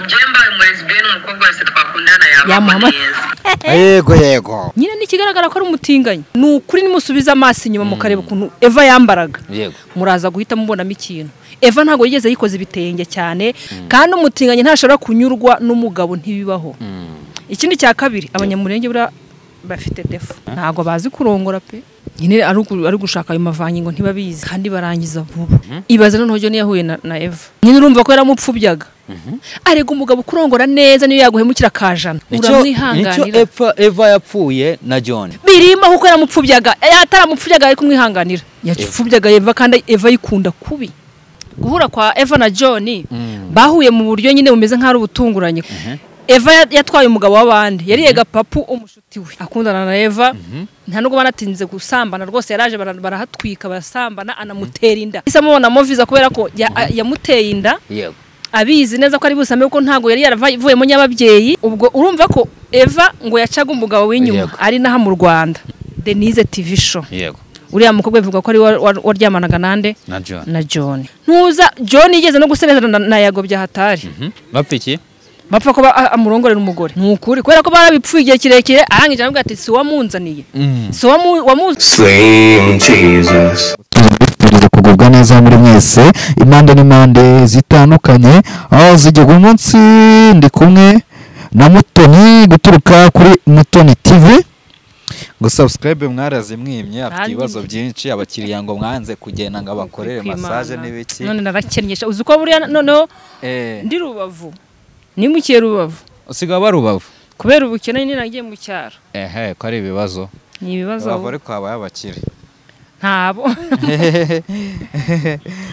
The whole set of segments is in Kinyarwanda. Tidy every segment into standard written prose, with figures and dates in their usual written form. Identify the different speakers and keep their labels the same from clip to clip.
Speaker 1: Njye mbaye umulesbienne, umukobwa wese twakundana yabaho neza.
Speaker 2: Yego yego.
Speaker 3: Nyine nikigaragara ko ari umutinganyi. Ni ukuri nimusubiza amaso inyuma mukareba ukuntu Eva yambaraga.
Speaker 2: Yego.
Speaker 3: Muraza guhita mubonamo ikintu. Eva ntago yigeze yikoza ibitenge cyane, kandi umutinganyi ntashobora kunyurwa n'umugabo, ntibibaho. Ikindi cya kabiri, abanyamurenge bura bafite defo. Ntago bazi kurongora pe. Nyine ari gushaka ayo mavangingo ntibabizi kandi barangiza vuba. Ibaze noneho John yahuye na Eva. Nyine urumva ko yaramupfubyaga. Arega umugabo kurongora neza niyo yaguhemukira kajana. Uramwihanganira.
Speaker 2: Nicyo Eva yapfuye na John.
Speaker 3: Birimo kuko yaramupfubyaga. Yataramupfubyaga ari kumwihanganira. Yapfubyaga Eva kandi Eva yikunda kubi. Guhura kwa Eva na John bahuye mu buryo nyine bumeze nk'ari ubutunguranye. Eva yatwaye umugabo w'abandi, yari papu umushuti we akundana na Eva. Nta nubwo banatinze gusambana rwose, yaraje barahatwika barasambana, anamutera inda. Isa mubona moviza kubera ko yamuteye inda.
Speaker 2: Yego.
Speaker 3: Abizi neza ko ari busame kuko ntago yari yaravuyemo nyababyeyi. Ubwo urumva ko Eva ngo yacaga umugabo w'inyuma ari naha mu Rwanda. Denise TV show.
Speaker 2: Yego.
Speaker 3: Uriya mukobwa bivuga ko ari waryamanaga nande?
Speaker 2: Na John.
Speaker 3: Na John. Ntuza John yigeze no guserezana na Yago bya hatari.
Speaker 2: Bapfa iki?
Speaker 3: Bapfa ko amurongorera umugore. Nukuri kubera ko barabipfuye igihe kirekire, arangije aravuga ati si wamunzaniye. Si wamuzi.
Speaker 4: Slim Jesus.
Speaker 5: Tubifuriza kugubwa neza muri mwese impande n'impande zitandukanye aho zijya. Umunsi ndi kumwe na Mutoni guturuka kuri Mutoni TV.
Speaker 2: Ngo subscribe mwarazimwimye, afite ibibazo byinshi, abakiriya ngo mwanze kugenda ngo abakorere massage n'ibiki.
Speaker 3: None narakennyesha uzi ko buriya noneho ndi Rubavu. Nimukiye Rubavu.
Speaker 2: Usiga ba Rubavu.
Speaker 3: Kubera ubukene nyine nagiye mu cyaro.
Speaker 2: Ehe, ko ari ibibazo.
Speaker 3: Ni ibibazo.
Speaker 2: Rubavu ariko habaye abakire.
Speaker 3: Ntabo.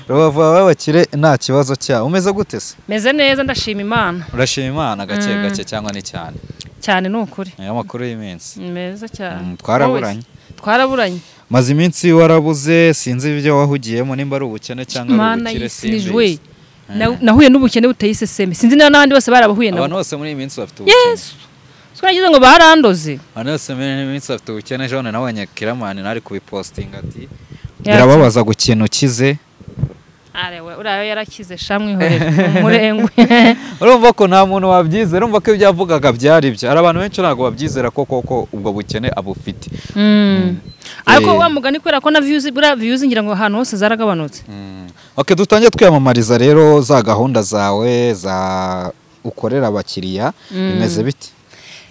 Speaker 2: Rubavu habaye abakire nta kibazo cyabo. Umeze gute se?
Speaker 3: Meze neza, ndashima Imana.
Speaker 2: Urashima Imana gake gake cyangwa ni cyane?
Speaker 3: Cyane ni ukuri.
Speaker 2: Ayo makuru y'iminsi.
Speaker 3: Meza cyane.
Speaker 2: Twaraburanye.
Speaker 3: Twaraburanye.
Speaker 2: Maze iminsi warabuze, sinzi ibyo wahugiyemo nimba ari ubukene cyangwa ari ubukire simbizi.
Speaker 3: Nahuye n'ubukene buteye iseseme. Sinzi niba n'abandi bose barabahuye nabo.
Speaker 2: Abantu bose muri iyi minsi bafite ubukene.
Speaker 3: Yesu. Twaragize ngo barandoze.
Speaker 2: Abantu bose muri iyi minsi bafite ubukene. Jean nabonye Kiramani nari kubipostinga ati birababaza gukina ukize.
Speaker 3: Arewe urayo yarakize shamwe ihorere umurengwe.
Speaker 2: Urumva ko nta muntu wabyizera, urumva ko ibyo yavugaga byari byo. Hari abantu benshi ntabwo babyizera ko koko ubwo bukene abufite.
Speaker 3: Ariko wa mugani kubera ko na views bura views ngira ngo ahantu hose zaragabanutse.
Speaker 2: Okay, dutangiye twiyamamariza rero za gahunda zawe za ukorera abakiriya bimeze bite?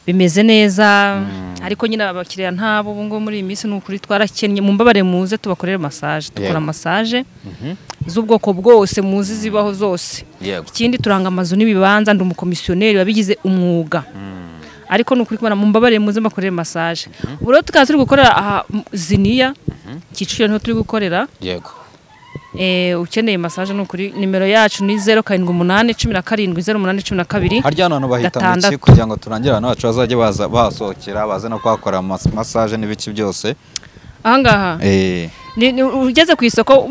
Speaker 3: Bimeze neza, ariko nyine abakiriya ntabo ubu ngo muri iyi minsi nukuri twarakennye. Mumbabare muze tubakorere massage, dukora massage z'ubwoko bwose muzi zibaho zose. Ikindi turanga amazu n'ibibanza, ndi umukomisiyoneri wabigize umwuga. Ariko nukuri kubona mumbabare muze mbakorere massage. Ubu rero tukaba turi gukorera aha Ziniya, Kicukiro niho turi gukorera.
Speaker 2: Yego.
Speaker 3: Ukeneye massage nukuri nimero yacu ni 078 17 08 12.
Speaker 2: Harya hano bahita mu ki kugira ngo turangire abantu bacu bazajye baza basohokera baze no kwakora massage n'ibiki byose.
Speaker 3: Ahangaha ni ugeze ku isoko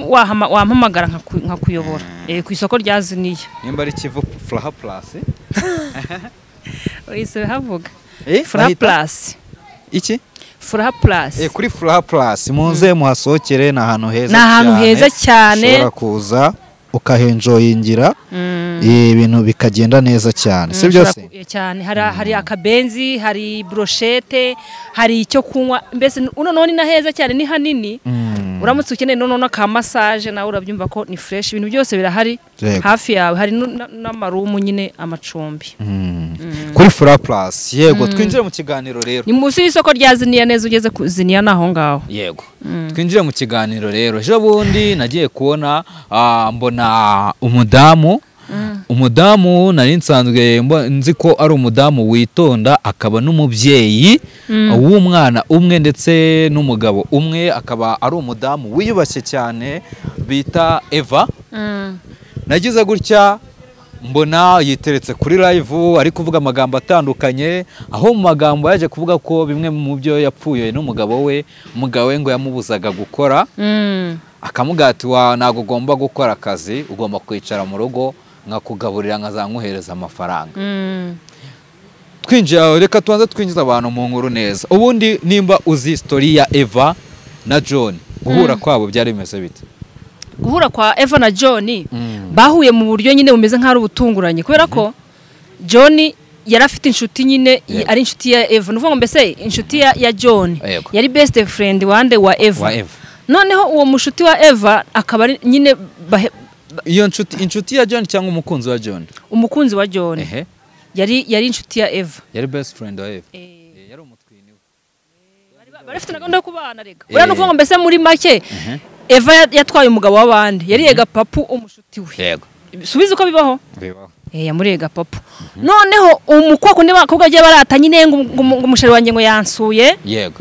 Speaker 3: wampamagara nkakuyobora. Ku isoko rya Ziniya.
Speaker 2: Nimba ari Kivu Furaha Plus.
Speaker 3: Oise havuga. Furaha Plus.
Speaker 2: Iki?
Speaker 3: Furaha Plus.
Speaker 2: Kuri Furaha Plus muze muhasohokere, ni ahantu heza cyane.
Speaker 3: Ni ahantu heza cyane.
Speaker 2: Ushobora kuza ukahenjoyingira ibintu bikagenda neza cyane. Si byo se?
Speaker 3: Cyane. Hari akabenzi, hari brochette, hari icyo kunywa, mbese noneho ni na heza cyane, ni hanini. Uramutse ukeneye noneho ka massage nawe urabyumva ko ni fresh, ibintu byose birahari hafi yawe, hari n'amarumu nyine amacumbi.
Speaker 2: Kuri Furaha Plus. Yego, twinjire mu kiganiro rero.
Speaker 3: Ni munsi y'isoko rya Ziniya neza, ugeze ku Ziniya naho ngaho.
Speaker 2: Yego. Twinjire mu kiganiro rero. Ejo bundi nagiye kubona mbona umudamu. Umudamu nari nsanzwe nzi ko ari umudamu witonda, akaba n'umubyeyi w'umwana umwe ndetse n'umugabo umwe, akaba ari umudamu wiyubashye cyane bita Eva. Nagize gutya mbona yiteretse kuri live ari kuvuga amagambo atandukanye, aho mu magambo yaje kuvuga ko bimwe mu byo yapfuye n'umugabo we, umugabo we ngo yamubuzaga gukora, akamubwira ati wa ntabwo ugomba gukora akazi, ugomba kwicara mu rugo nkakugaburira nkazankuhereza amafaranga. Twinjira, reka tubanze twinjiza abantu mu nkuru neza. Ubundi nimba uzi story ya Eva na John, guhura kwabo byari bimeze bite?
Speaker 3: Guhura kwa Eva na John bahuye mu buryo nyine bumeze nk'ari ubutunguranye, kubera ko John yari afite inshuti nyine, ari inshuti ya Eva, nuvuga ngo mbese inshuti ya John yari best friend wande wa Eva. Noneho uwo mushuti wa Eva akaba ari nyine
Speaker 2: iyo inshuti ya John cyangwa umukunzi wa John?
Speaker 3: Umukunzi wa John. Yari inshuti ya Eva.
Speaker 2: Yari best friend wa Eva. Yari umutwini we.
Speaker 3: Bari bafite na gahunda yo kubana rega. Uriya nuvuga ngo mbese muri make Eva yatwaye umugabo w'abandi. Yari gapapu umushuti we.
Speaker 2: Yego.
Speaker 3: Subiza uko bibaho?
Speaker 2: Bibaho.
Speaker 3: Yamuriye gapapu. Noneho umukwa kundi bakobwa bagiye barata nyine ngo umushari wanjye ngo yansuye.
Speaker 2: Yego.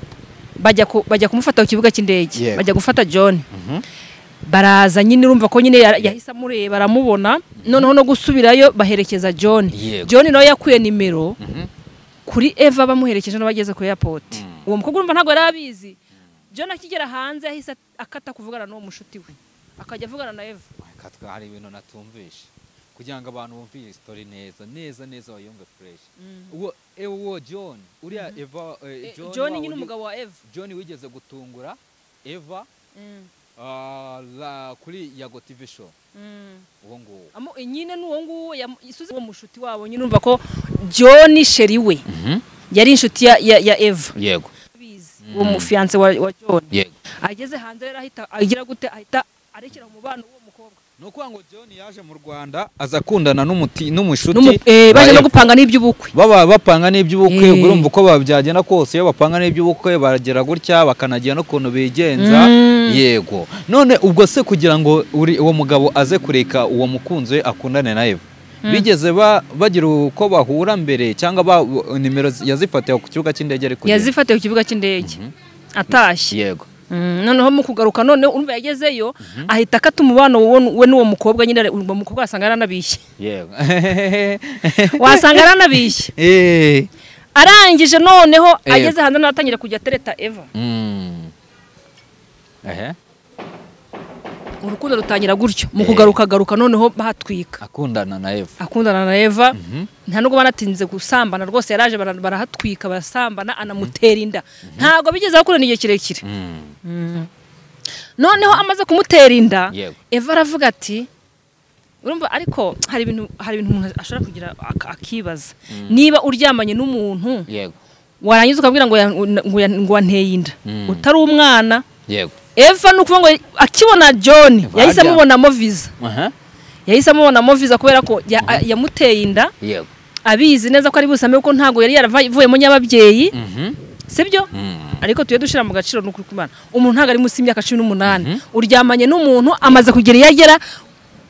Speaker 3: Bajya kumufata ku kibuga cy'indege. Bajya gufata John. Baraza nyine urumva ko nyine yahise amureba aramubona, noneho no gusubirayo baherekeza John. John nawe yakuye nimero kuri Eva bamuherekeje no bageze ku airport. Uwo mukobwa urumva ntago yari abizi. John akigera hanze yahise akata kuvugana n'uwo mushuti we, akajya avugana na Eva.
Speaker 2: Katwa hari ibintu natumvishe kugira ngo abantu bumve iyi story neza neza neza bayumve fresh. Uwo John uriya Eva,
Speaker 3: John nyine umugabo wa Eva.
Speaker 2: John wigeze gutungura Eva kuri Yago TV show. Uwo nguwo
Speaker 3: nyine n'uwo nguwo isuze uwo mushuti wabo nyine urumva ko John sheri we yari inshuti ya Eva.
Speaker 2: Yego.
Speaker 3: Uwo mufiance wa John.
Speaker 2: Yego.
Speaker 3: Ageze hanze rero ahita agira gute, ahita arekera umubano w'uwo mukobwa.
Speaker 2: Nuko ngo John yaje mu Rwanda aza kundana n'umushuti
Speaker 3: baje no gupanga n'iby'ubukwe.
Speaker 2: Baba bapanga n'iby'ubukwe, urumva uko babyagenda kose iyo bapanga n'iby'ubukwe baragera gutya bakanagira no kuntu bigenza. Yego. None ubwo se kugira ngo uwo mugabo aze kureka uwo mukunzi akundane na Eva, bigeze bagira uko bahura mbere cyangwa nimero yazifatiye ku kibuga cy'indege? Ariko
Speaker 3: yazifatiye ku kibuga cy'indege atashye.
Speaker 2: Yego.
Speaker 3: Noneho mu kugaruka none urumva yagezeyo ahita akata umubano we n'uwo mukobwa nyine. Uwo mukobwa wasanga yaranabishye.
Speaker 2: Yego.
Speaker 3: Wasanga yaranabishye. Arangije noneho ageze hanze natangira kujya tereta Eva. Urukundo rutangira gutyo mu kugaruka garuka noneho bahatwika.
Speaker 2: Akundana na Eva.
Speaker 3: Akundana na Eva. Nta nubwo banatinze gusambana rwose, yaraje barahatwika barasambana anamutera inda. Ntago bigeze bakurana igihe kirekire. Noneho amaze kumutera inda, Eva aravuga ati urumva ariko hari ibintu umuntu ashobora kugira akibaza. Niba uryamanye n'umuntu,
Speaker 2: yego,
Speaker 3: warangiza ukabwira ngo wanteye inda utari umwana.
Speaker 2: Yego.
Speaker 3: Eva nukuvuga ngo akibona John yahise amubonamo visa. Yahise amubonamo visa kubera ko yamuteye inda.
Speaker 2: Yego.
Speaker 3: Abizi neza ko ari busame kuko ntago yari yaravuyemo nyababyeyi. Sibyo? Ariko tuye dushira mu gaciro n'ukuri kumana. Umuntu ntago ari munsi y'imyaka 18. Uryamanye n'umuntu amaze kugera yagera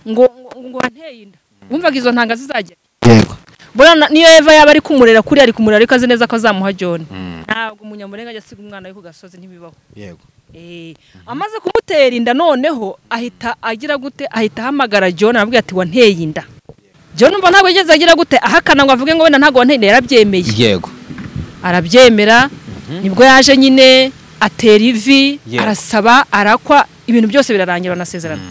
Speaker 3: ngo wanteye inda. Wumvaga izo ntanga zizagera.
Speaker 5: Yego.
Speaker 3: Bora niyo Eva yaba ari kumurera kuri ari kumurera ariko azi neza ko azamuha John. Ntabwo umunyamurenga ajya asiga umwana we ku gasozi, ntibibaho.
Speaker 5: Yego.
Speaker 3: Amaze kumutera inda noneho ahita agira gute, ahita ahamagara John arabwira ati wanteye inda. John umva ntabwo yigeze agira gute ahakana ngo avuge ngo wenda ntabwo wanteye inda, yarabyemeye.
Speaker 2: Yego.
Speaker 3: Arabyemera, nibwo yaje nyine atera ivi, arasaba, arakwa, ibintu byose birarangira banasezerana.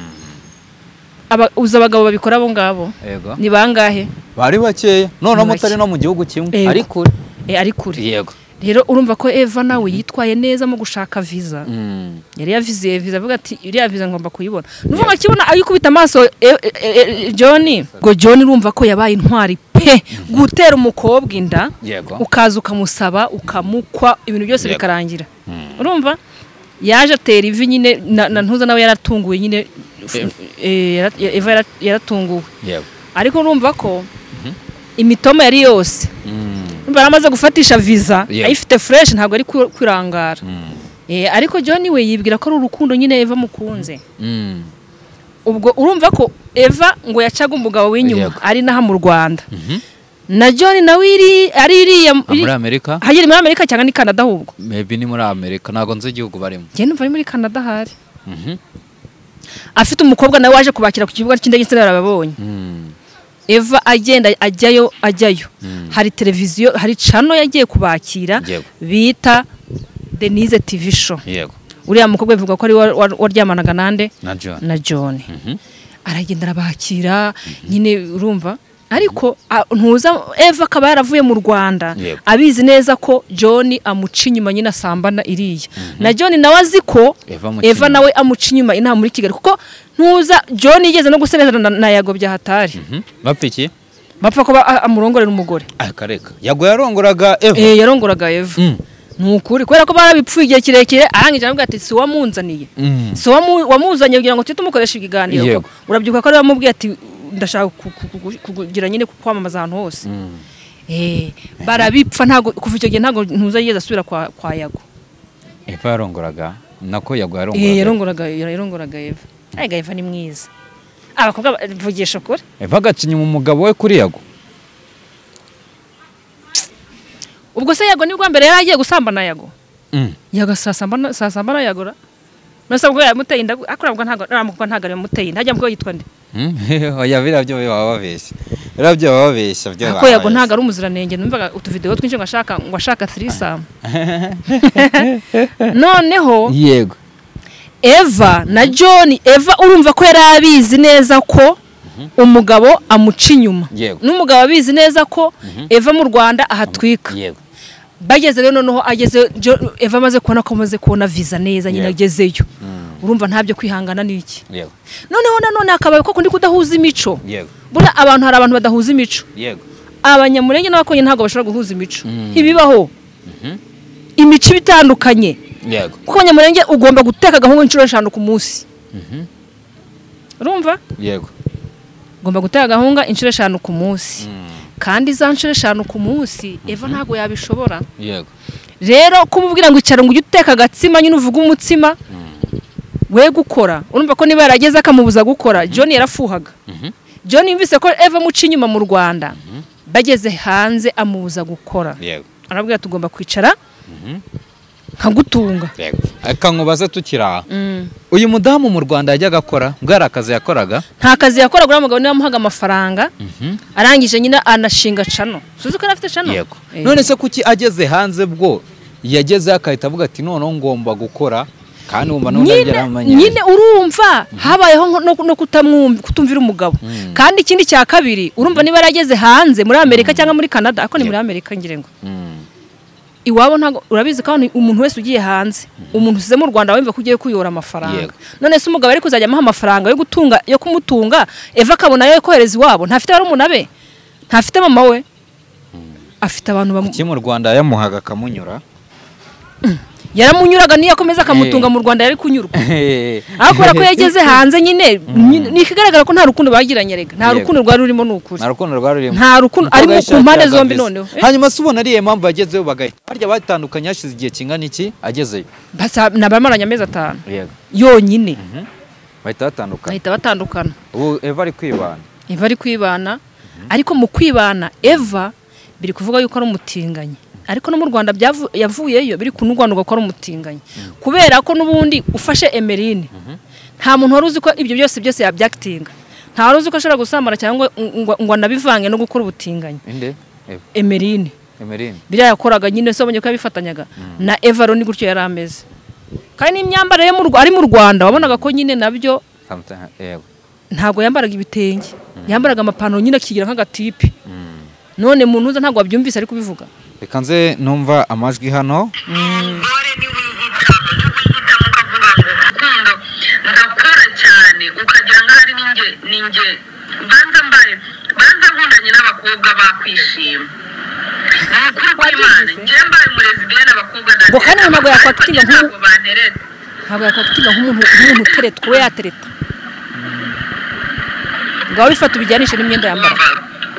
Speaker 3: Uza abagabo babikora abo ngabo.
Speaker 2: Yego.
Speaker 3: Ni bangahe?
Speaker 2: Bari bakeya. None mutari no mu gihugu kimwe ari kure.
Speaker 3: Ari kure.
Speaker 2: Yego.
Speaker 3: Rero urumva ko Eva nawe yitwaye neza mu gushaka visa. Yari yaviziye visa avuga ati iriya visa ngomba kuyibona. Nuvuga akibona ayikubita amaso John, ngo John urumva ko yabaye intwari pe gutera umukobwa inda. Ukaza ukamusaba ukamukwa ibintu byose bikarangira. Urumva yaje atera ivi nyine na ntuza nawe yaratunguwe nyine. Eva yaratunguwe. Ariko urumva ko imitoma yari yose. Baramaze gufatisha visa ayifite fresh ntabwo ari kwirangara. Ariko John we yibwira ko ari urukundo nyine Eva mukunze. Ubwo urumva ko Eva ngo yacaga umugabo w'inyuma ari naha mu Rwanda. Na John nawe ari iriya
Speaker 2: muri Amerika.
Speaker 3: Hayiri muri Amerika cyangwa ni Canada ahubwo?
Speaker 2: Maybe ni muri Amerika ntabwo nzi igihugu barimo.
Speaker 3: Njye numva ari muri Canada hari. Afite umukobwa nawe waje kubakira ku kibuga cy'indege se yarababonye. Eva agenda ajyayo. Hari televiziyo, hari channel yagiye kubakira bita Denise TV show.
Speaker 2: Yego.
Speaker 3: Uriya mukobwa bivuga ko ari waryamanaga nande
Speaker 2: na John.
Speaker 3: Aragenda arabakira nyine urumva ariko ntuza Eva akaba yaravuye mu Rwanda abizi neza ko John amuca inyuma nyine asambana iriya. Na John nawe azi ko Eva nawe amuca inyuma inaha muri Kigali kuko ntuza John yigeze no guserezana na Yago bya hatari.
Speaker 2: Bapfa iki?
Speaker 3: Bapfa ko amurongorera umugore.
Speaker 2: Akareka. Yago yarongoraga Eva.
Speaker 3: Yarongoraga Eva. Nukuri kubera ko barabipfuye igihe kirekire arangije aravuga ati si wamunzaniye. Si wamuzanye kugira ngo tumukoreshe ibiganiro. Urabyuka ko ari bamubwiye ati ndashaka kugira nyine kwamamaza ahantu hose. Barabipfa ntago kuva icyo gihe ntago ntuzayigeza asubira kwa Yago.
Speaker 2: Eva yarongoraga nako Yago yarongoraga.
Speaker 3: Yarongoraga Eva. Arega Eva ni mwiza. Abakobwa mvugisha ukuri.
Speaker 2: Eva agacinya umugabo we kuri Yago.
Speaker 3: Ubwo se Yago nibwo mbere yaragiye gusambana Yago. Yago sasambana Yago ra. Nasa ubwo yamuteye inda akurabwa ntago ramukwa ntago yamuteye inda hajya mbwo yitwa nde.
Speaker 2: Oya birabyo baba babeshya. Birabyo baba babeshya byo.
Speaker 3: Ako Yago ntago ari umuziranenge numvaga utuvideo twinshi ngo ashaka threesome. Noneho
Speaker 2: yego.
Speaker 3: Eva na John, Eva urumva ko yarabizi neza ko umugabo amuca inyuma. N'umugabo abizi neza ko Eva mu Rwanda ahatwika.
Speaker 2: Yego.
Speaker 3: Bageze rero noneho ageze Eva amaze kubona ko amaze kubona visa neza nyine agezeyo. Urumva ntabyo kwihangana niki.
Speaker 2: Yego.
Speaker 3: Noneho nanone akabaye ko kundi kudahuza imico.
Speaker 2: Yego.
Speaker 3: Bura abantu hari abantu badahuza imico.
Speaker 2: Yego.
Speaker 3: Abanyamurenge n'abakonye ntago bashobora guhuza imico. Ibibaho. Imico bitandukanye.
Speaker 2: Yego.
Speaker 3: Kuko abanyamurenge ugomba guteka gahunga inshuro 5 ku munsi. Urumva?
Speaker 2: Yego.
Speaker 3: Ugomba guteka gahunga inshuro 5 ku munsi. Kandi za nshuro 5 ku munsi Eva ntago yabishobora.
Speaker 2: Yego.
Speaker 3: Rero kumubwira ngo icara ngo ujye uteka agatsima nyine uvuga umutsima we gukora. Urumva ko niba yarageze akamubuza gukora, John yarafuhaga. John yumvise ko Eva muca inyuma mu Rwanda. Bageze hanze amubuza gukora.
Speaker 2: Yego.
Speaker 3: Arabwira tugomba kwicara. Nkagutunga.
Speaker 2: Yego. Akankubaza tukira. Uyu mudamu mu Rwanda yajyaga akora, bwari akazi yakoraga?
Speaker 3: Nta kazi yakoraga, uriya mugabo niwe wamuhaga amafaranga. Arangije nyine anashinga cano. Suzi ko afite cano?
Speaker 2: Yego. None se kuki ageze hanze bwo yageze akahita avuga ati none ngomba gukora kandi wumva none yaramenye.
Speaker 3: Nyine urumva habayeho no kutumvira umugabo. Kandi ikindi cya kabiri urumva niba yarageze hanze muri Amerika cyangwa muri Canada, ako ni muri Amerika ngire ngo. Iwabo ntago urabizi kandi umuntu wese ugiye hanze umuntu usize mu Rwanda wumva ko ugiye kuyora amafaranga. None se umugabo ari kuzajya amuha amafaranga yo gutunga yo kumutunga Eva akabona yo kohereza iwabo, ntafite barumuna be, ntafite mama we, afite abantu bamu
Speaker 2: Kuki mu Rwanda yamuhaga akamunyura?
Speaker 3: Yaramunyuraga niyo akomeza akamutunga mu Rwanda yari kunyurwa. Ariko kubera ko yageze hanze nyine ni ikigaragara ko nta rukundo bagiranye rega. Nta rukundo rwari rurimo nukuri.
Speaker 2: Nta rukundo rwari rurimo.
Speaker 3: Nta rukundo arimo ku mpande zombi noneho.
Speaker 2: Hanyuma se ubona ari impamvu yagezeyo bagahita barya batandukanye hashize igihe kingana iki agezeyo?
Speaker 3: Nabamaranye amezi 5.
Speaker 2: Yego.
Speaker 3: Yonyine.
Speaker 2: Bahita batandukana.
Speaker 3: Bahita batandukana.
Speaker 2: Ubu Eva ari kwibana.
Speaker 3: Eva ari kwibana. Ariko mu kwibana Eva biri kuvuga yuko ari umutinganyi. Ariko no mu Rwanda yavuyeyo biri kunugwanuka ko ari umutinganyi. Kubera ko nubundi ufashe Emeline. Nta muntu wari uzi ko ibyo byose yabyactinga. Nta wari uzi ko ashobora gusambana cyangwa ngo anabivange no gukora ubutinganyi.
Speaker 2: Inde?
Speaker 3: Emeline.
Speaker 2: Emeline.
Speaker 3: Biriya yakoraga nyine so abonye ko yabifatanyaga na Eva Roni gutyo yari ameze. Kandi n'imyambaro ye ari mu Rwanda wabonaga ko nyine nabyo ntago yambaraga ibitenge. Yambaraga amapantaro nyine akigira nk'agatipe. None muntu uza ntago wabyumvise ari kubivuga.
Speaker 2: Reka nze numva amajwi hano.
Speaker 1: Umugore ni wihitamo ukavuga ngo urukundo ndakora cyane ukagira ngo ari ninjye banza mbaye banza nkundanye n'abakobwa bakwishima. Ni ukuri kw'Imana njye mbaye umurezibiyene abakobwa
Speaker 3: ngo kandi ntabwo yakwakitinga nk'ubu ntabwo yakwakitinga nk'umuntu uteretwa we yatereta. Ngaho bifata ubijyanishe n'imyenda yambara.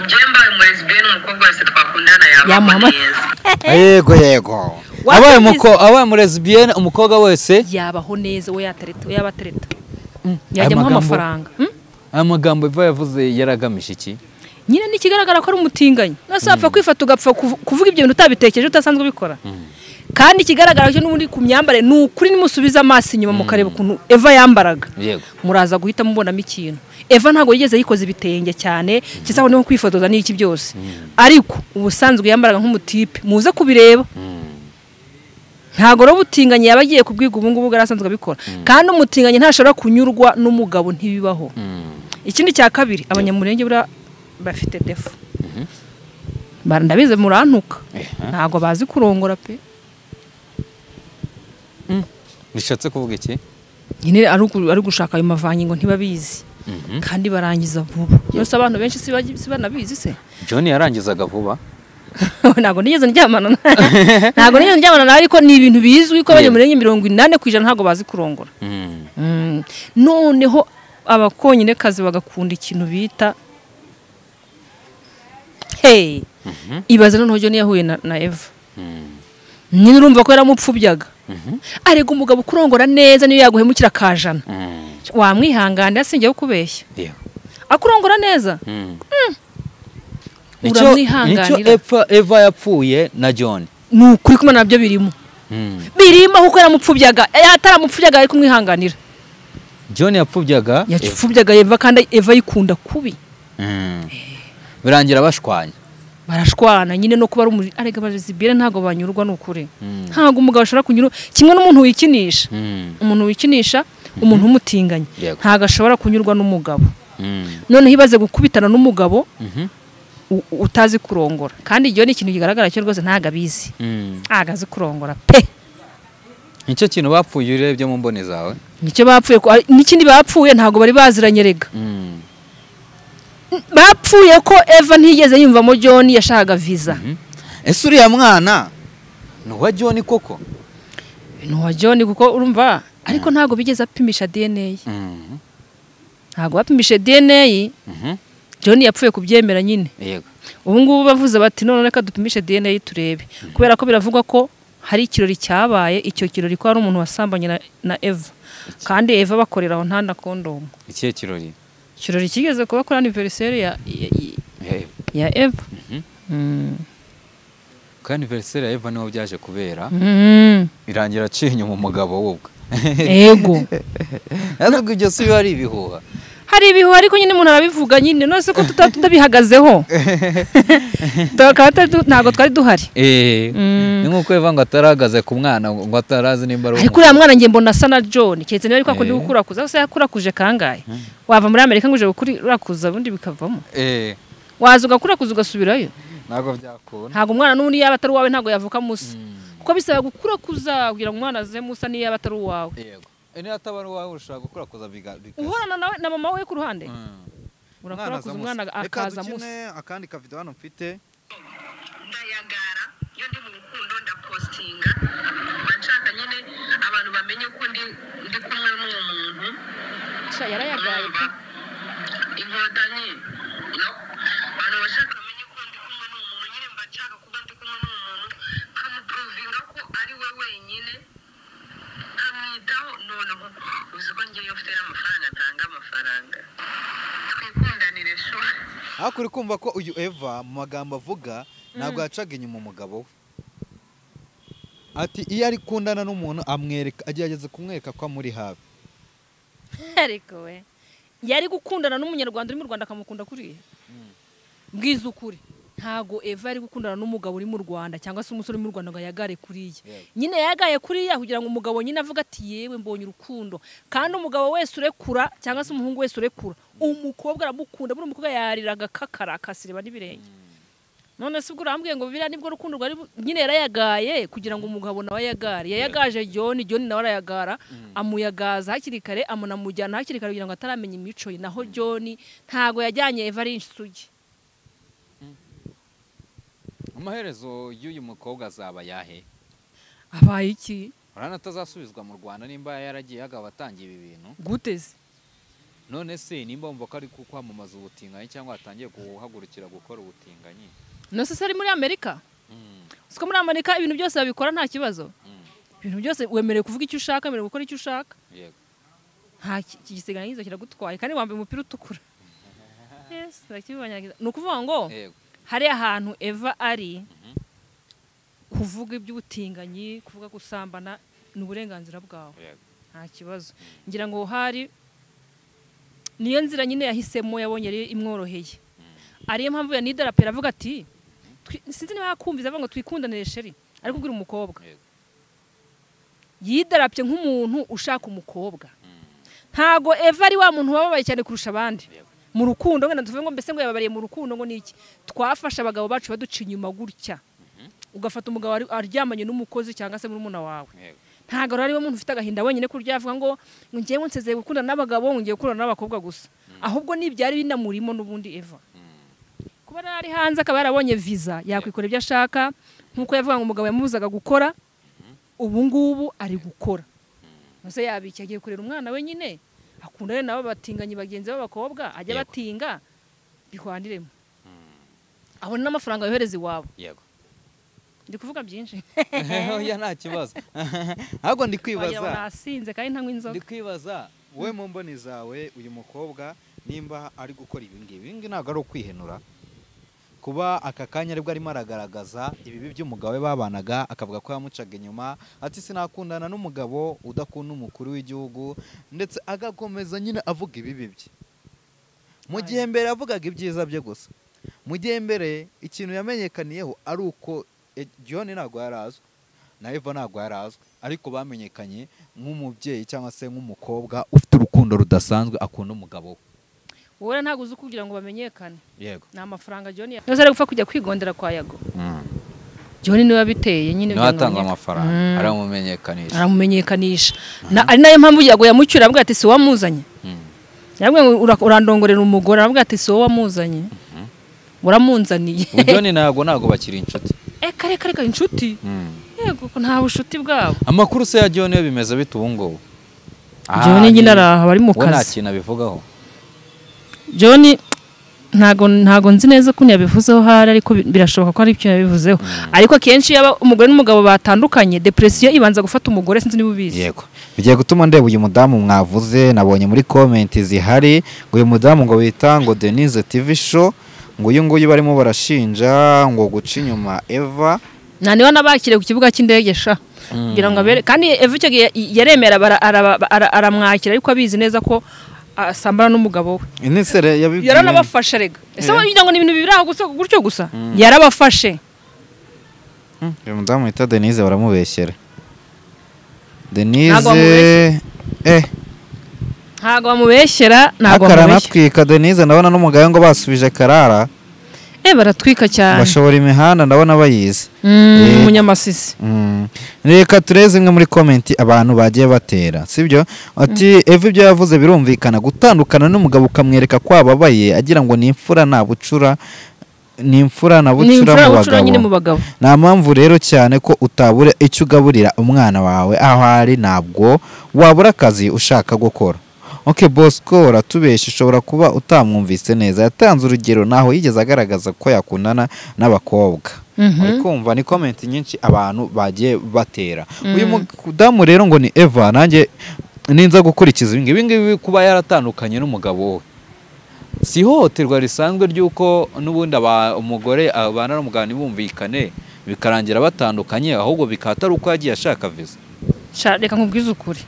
Speaker 1: Njye mbaye umurezibiyene umukobwa wese twakundana yabaho neza.
Speaker 2: Yego yego. Abaye umurezibiyene umukobwa wese
Speaker 3: yabaho neza we yatereta we yabatereta. Yajya amuha amafaranga.
Speaker 2: Aya magambo Eva yavuze yaragamije iki?
Speaker 3: Nyine nikigaragara ko ari umutinganyi. Nase apfa kwifata ugapfa kuvuga ibyo bintu utabitekereje utasanzwe ubikora. Kandi ikigaragara cyo n'ubundi ku myambare ni ukuri nimusubiza amaso inyuma mukareba ukuntu Eva yambaraga. Muraza guhita mubonamo ikintu. Eva ntago yigeze yikoza ibitenge cyane kisaho niho kwifotoza n'iki byose. Ariko ubusanzwe yambaraga nk'umutipe muze kubireba. Ntago ro butinganye yabagiye kubwiga ubu ngubu garasanzwe abikora. Kandi umutinganye ntashobora kunyurwa n'umugabo ntibibaho. Ikindi cya kabiri abanyamurenge bura bafite defo. Ndabize murantuka. Ntago bazi kurongora pe.
Speaker 2: Bishatse kuvuga iki?
Speaker 3: Nyine ari gushaka ayo mavangingo ntibabizi. Kandi barangiza vuba. Nose abantu benshi si banabizi se.
Speaker 2: John yarangizaga vuba.
Speaker 3: Ntabwo nigeze ndyamana. Ntabwo nigeze ndyamana nawe, ariko ni ibintu bizwi ko abanyamurenge 80% ntabwo bazi kurongora. Noneho abakonyine kazi bagakunda ikintu bita hey. Ibaze noneho John yahuye na Eva. Nyine urumva ko yaramupfubyaga. Arega umugabo kurongora neza niyo yaguhemukira kajana. Wamwihanganira sinjye kubeshya. Akurongora neza.
Speaker 2: Uramwihanganira. Nicyo Eva yapfuye na John.
Speaker 3: Ni ukuri kuma nabyo birimo. Birimo kuko yaramupfubyaga. Yataramupfubyaga ari kumwihanganira.
Speaker 2: John yapfubyaga.
Speaker 3: Yapfubyaga Eva kandi Eva yikunda kubi.
Speaker 2: Birangira bashwanya.
Speaker 3: Barashwana nyine no kuba ari arega bazibire ntago banyurwa nukuri. Ntago umugabo ashobora kunyura kimwe n'umuntu wikinisha. Umuntu wikinisha, umuntu umutinganye ntago ashobora kunyurwa n'umugabo. None hibaze gukubitana n'umugabo utazi kurongora. Kandi iyo ni ikintu kigaragara cyo rwose ntago abizi. Ntago azi kurongora pe.
Speaker 2: Nicyo kintu bapfuye urebye mu mbone zawe.
Speaker 3: Nicyo bapfuye n'ikindi bapfuye ntago bari baziranye rega. Bapfuye ko Eva ntiyigeze yumvamo John yashakaga visa.
Speaker 2: Ese uriya mwana ni uwa John koko?
Speaker 3: Ni uwa John kuko urumva ariko ntago bigeze apimisha DNA. Ntago bapimisha DNA. John yapfuye kubyemera nyine.
Speaker 2: Yego.
Speaker 3: Ubu ngubu bavuze bati none reka dupimishe DNA turebe. Kubera ko biravugwa ko hari ikirori cyabaye, icyo kirori ko ari umuntu wasambanye na Eva. Kandi Eva bakorera aho nta na kondomu.
Speaker 2: Ikihe kirori?
Speaker 3: Ikirori kigeze kuba kuri anniversaire ya Eva.
Speaker 2: Kuri anniversaire ya Eva niho byaje kubera. Irangira aciye inyuma umugabo wubwo.
Speaker 3: Yego.
Speaker 2: Ariko ibyo si biba ari ibihuha.
Speaker 3: Hari ibihuha ariko nyine umuntu arabivuga nyine none ko tutabihagazeho. Ntabwo twari duhari.
Speaker 2: Ni nkuko Eva ngo atarahagaze ku mwana ngo atarazi nimba ari.
Speaker 3: Ariko uriya mwana ngiye mbona asa na John keretse niba ariko akunda gukurakuza se yakurakuje kangahe. Wava muri Amerika ngo uje gukurakuza ubundi bikavamo. Waza ugakurakuza ugasubirayo.
Speaker 2: Ntabwo byakunda.
Speaker 3: Ntabwo umwana n'ubundi yaba atari uwawe ntabwo yavuka Musa. Kuko bisaba gukurakuza kugira ngo umwana aze Musa niyo yaba atari uwawe.
Speaker 2: Yego. Ene atabara uwawe ushaka gukurakuza biga.
Speaker 3: Uhorana nawe na mama we ku ruhande. Urakurakuza umwana akaza Musa.
Speaker 5: Akandi ka video hano mfite.
Speaker 1: Ndayagara iyo ndi mu rukundo ndapostinga. Nshaka nyine abantu bamenye ko ndi kumwe n'uwo muntu.
Speaker 3: Sha yarayagaye.
Speaker 1: Inkotanyi. No. Abantu bashaka bamenye ko ndi kumwe n'uwo muntu nyine mba nshaka kuba ndi kumwe n'uwo muntu. Kamuprovinga ko ari we wenyine. Kamwitaho noneho uzi ko ngiye ufite amafaranga atanga amafaranga. Twikundanire sho.
Speaker 5: Ariko uri kumva ko uyu Eva mu magambo avuga ntabwo yacaga inyuma umugabo we. Ati iyo ari kundana n'umuntu amwereka agerageza kumwereka ko amuri hafi.
Speaker 3: Ariko we yari gukundana n'umunyarwanda uri mu Rwanda akamukunda kuriya. Mbwiza ukuri ntago Eva yari gukundana n'umugabo uri mu Rwanda cyangwa se umusore uri mu Rwanda ngo yagare kuriya. Nyine yagaye kuriya kugira ngo umugabo nyine avuga ati yewe mbonye urukundo. Kandi umugabo wese urekura cyangwa se umuhungu wese urekura umukobwa aramukunda, buri umukobwa yariraga kakara akasireba n'ibirenge. None se ubwo urambwiye ngo biriya nibwo rukundo rwari nyine yarayagaye kugira ngo umugabo nawe yagare. Yayagaje John, John nawe arayagara, amuyagaza hakiri kare, amunamujyana hakiri kare kugira ngo ataramenya imico ye. Naho John ntago yajyanye Eva ari insugi.
Speaker 2: Amaherezo y'uyu mukobwa azaba yahe?
Speaker 3: Abaye iki?
Speaker 2: Urana atazasubizwa mu Rwanda nimba yaragiye agaba atangiye ibi bintu.
Speaker 3: Guteze?
Speaker 2: None se nimba umva ko ari kwamamaza ubutinganyi cyangwa atangiye guhagurukira gukora ubutinganyi?
Speaker 3: None se ari muri Amerika? Siko muri Amerika ibintu byose babikora nta kibazo. Ibintu byose wemerewe kuvuga icyo ushaka, wemerewe gukora icyo ushaka.
Speaker 2: Yego.
Speaker 3: Nta kigisiganyizo kiragutwaye kandi wambaye umupira utukura. Yes, ndakibanyagiza. Ni ukuvuga ngo hari ahantu Eva ari kuvuga iby'ubutinganyi, kuvuga gusambana ni uburenganzira bwawe. Nta kibazo. Ngira ngo hari niyo nzira nyine yahisemo yabonye ari imworoheye. Ariyo mpamvu ya nidarapera avuga ati sinzi niba yakumviza avuga ngo twikundanire sheri ariko kubwira umukobwa. Yidarapye nk'umuntu ushaka umukobwa. Ntago Eva ari wa muntu wababaye cyane kurusha abandi. Mu rukundo ngena tuvuge ngo mbese ngo yababariye mu rukundo ngo niki? Twafasha abagabo bacu baduca inyuma gutya. Ugafata umugabo aryamanye n'umukozi cyangwa se murumuna wawe. Ntago ari we muntu ufite agahinda wenyine kurya avuga ngo ngiye nsezeye gukundana n'abagabo ngiye gukundana n'abakobwa gusa. Ahubwo nibyari binamurimo n'ubundi Eva. Kuba ari hanze akaba yarabonye visa yakwikora ibyo ashaka nkuko yavuga ngo umugabo yamubuzaga gukora, ubu ngubu ari gukora. Nose yabiki agiye kurera umwana we nyine akundane nabo batinganye bagenzi b'abakobwa ajya batinga bihwaniremo. Abona n'amafaranga yohereza iwabo.
Speaker 2: Yego.
Speaker 3: Ndi kuvuga byinshi.
Speaker 2: Oya nta kibazo. Ahubwo ndi kwibaza.
Speaker 3: Nasinze kandi ntanywa inzoga.
Speaker 2: Ndi kwibaza wowe mu mboni zawe uyu mukobwa nimba ari gukora ibi ngibi. Ibi ngibi ntabwo ari ukwihenura. Kuba aka kanya aribwo arimo aragaragaza ibibi by'umugabo we babanaga, akavuga ko yamucaga inyuma, ati sinakundana n'umugabo udakunda umukuru w'igihugu, ndetse agakomeza nyine avuga ibibi bye. Mu gihe mbere yavugaga ibyiza bye gusa. Mu gihe mbere ikintu yamenyekaniyeho ari uko John ntabwo yarazwe na Eva ntabwo yarazwe, ariko bamenyekanye nk'umubyeyi cyangwa se nk'umukobwa ufite urukundo rudasanzwe akunda umugabo we.
Speaker 3: Wowe ntabwo uzi kugira ngo bamenyekane.
Speaker 2: Yego.
Speaker 3: Ni amafaranga John yakoze ari gupfa kujya kwigondera kwa Yago. John niwe wabiteye nyine
Speaker 2: niwe atanga amafaranga aramumenyekanisha.
Speaker 3: Aramumenyekanisha. Na ari nayo mpamvu Yago yamucyura avuga ati si wamuzanye. Yabwiye ngo urandongorera umugore aravuga ati si wowe wamuzanye. Uramunzaniye.
Speaker 2: John ntabwo bakiri inshuti.
Speaker 3: Kare kare inshuti. Yego ko nta bushuti bwabo.
Speaker 2: Amakuru se ya John yo bimeze bite ubu ngubu?
Speaker 3: John nyine araha bari mu kazi.
Speaker 2: We nta kintu abivugaho.
Speaker 3: John ntago nzi neza ko yabivuzeho hari, ariko birashoboka ko ari ibyo yabivuzeho. Ariko kenshi yaba umugore n'umugabo batandukanye depression ibanza gufata umugore, sinzi niba ubizi.
Speaker 5: Yego. Bigiye gutuma ndeba uyu mudamu mwavuze, nabonye muri comment zihari ngo uyu mudamu ngo bita ngo Denise TV show, ngo uyu nguyu barimo barashinja ngo guca inyuma Eva.
Speaker 3: Na niba nabakire ku kibuga cy'indege sha. Kugira ngo abere kandi Eva icyo gihe yaremera aramwakira ariko abizi neza ko asambana n'umugabo we.
Speaker 5: Inisere yabibwiye.
Speaker 3: Yaranabafashe rega. Ese wagira ngo ni ibintu bibiraho gusa gutyo gusa? Yarabafashe.
Speaker 5: Uyu mudamu wita Denise baramubeshyera. Denise
Speaker 3: ntago bamubeshyera, ntago bamubeshyera.
Speaker 5: Akaranatwika Denise, ndabona n'umugabo ngo basubije Karara.
Speaker 3: Baratwika cyane.
Speaker 5: Bashobora imihanda ndabona bayizi.
Speaker 3: Umunyamasisi.
Speaker 5: Reka tureze imwe muri comment abantu bagiye batera, sibyo? Ati Eva ibyo yavuze birumvikana, gutandukana n'umugabo ukamwereka ko ababaye agira ngo ni imfura nta bucura, ni imfura na bucura mu bagabo. Nta mpamvu rero cyane ko utabura icyo ugaburira umwana wawe aho ari, ntabwo wabura akazi ushaka gukora. Okay, Bosco uratubesha, ushobora kuba utamwumvise neza. Yatanze urugero naho yigeze agaragaza ko yakundana n'abakobwa. Uri kumva ni comment nyinshi abantu bagiye batera. Uyu mudamu rero ngo ni Eva, nanjye ninza gukurikiza
Speaker 2: ibi ngibi kuba yaratandukanye n'umugabo we. Si ihohoterwa risanzwe ry'uko n'ubundi umugore abana n'umugabo ntibumvikane bikarangira batandukanye, ahubwo bikatari uko yagiye ashaka visa.
Speaker 3: Reka nkubwize ukuri.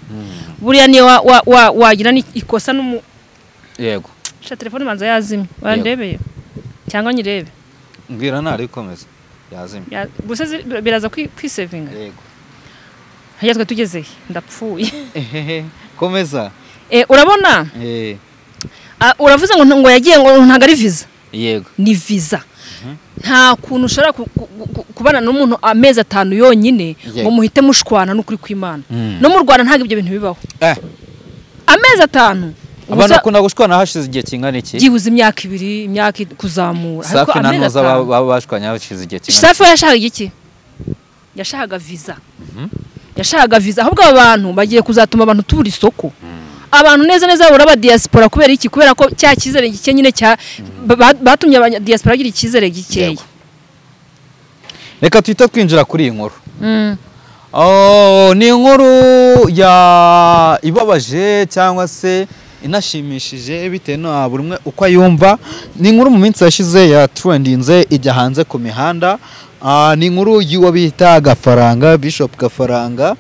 Speaker 3: Buriya niyo wagira ni ikosa n'umu.
Speaker 2: Yego.
Speaker 3: Sha telefone manza yazimye. Wandebeye cyangwa nyirebe.
Speaker 2: Mbwira ntari komeza. Yazimye.
Speaker 3: Gusa biraza kwisevinga.
Speaker 2: Yego.
Speaker 3: Hajya twe tugeze ndapfuye.
Speaker 2: Komeza.
Speaker 3: Urabona? Uravuze ngo yagiye ngo ntago ari visa.
Speaker 2: Yego.
Speaker 3: Ni visa. Nta kuntu ushobora kubana n'umuntu amezi 5 yonyine ngo muhite mushwana n'ukuri kw'Imana. No mu Rwanda ntago ibyo bintu bibaho. Amezi 5
Speaker 2: abantu bakunda gushwana hashize igihe kingana iki?
Speaker 3: Byibuze imyaka 2, imyaka kuzamura.
Speaker 2: Ariko amezi 5 baba bashwanya hashize igihe kingana.
Speaker 3: Safi yashakaga iki? Yashakaga visa. Yashakaga visa. Ahubwo aba bantu bagiye kuzatuma abantu tubura isoko. Abantu neza neza babura aba diaspora kubera iki? Kubera ko cya cyizere gike nyine cya batumye aba diaspora bagira icyizere gikeya.
Speaker 2: Reka tuhita twinjira kuri iyi nkuru. Ni inkuru ya ibabaje cyangwa se inashimishije bitewe na buri umwe uko ayumva. Ni inkuru mu minsi yashize ya trendinze ijya hanze ku mihanda. Ni inkuru y'uwo bita Gafaranga, Bishop Gafaranga,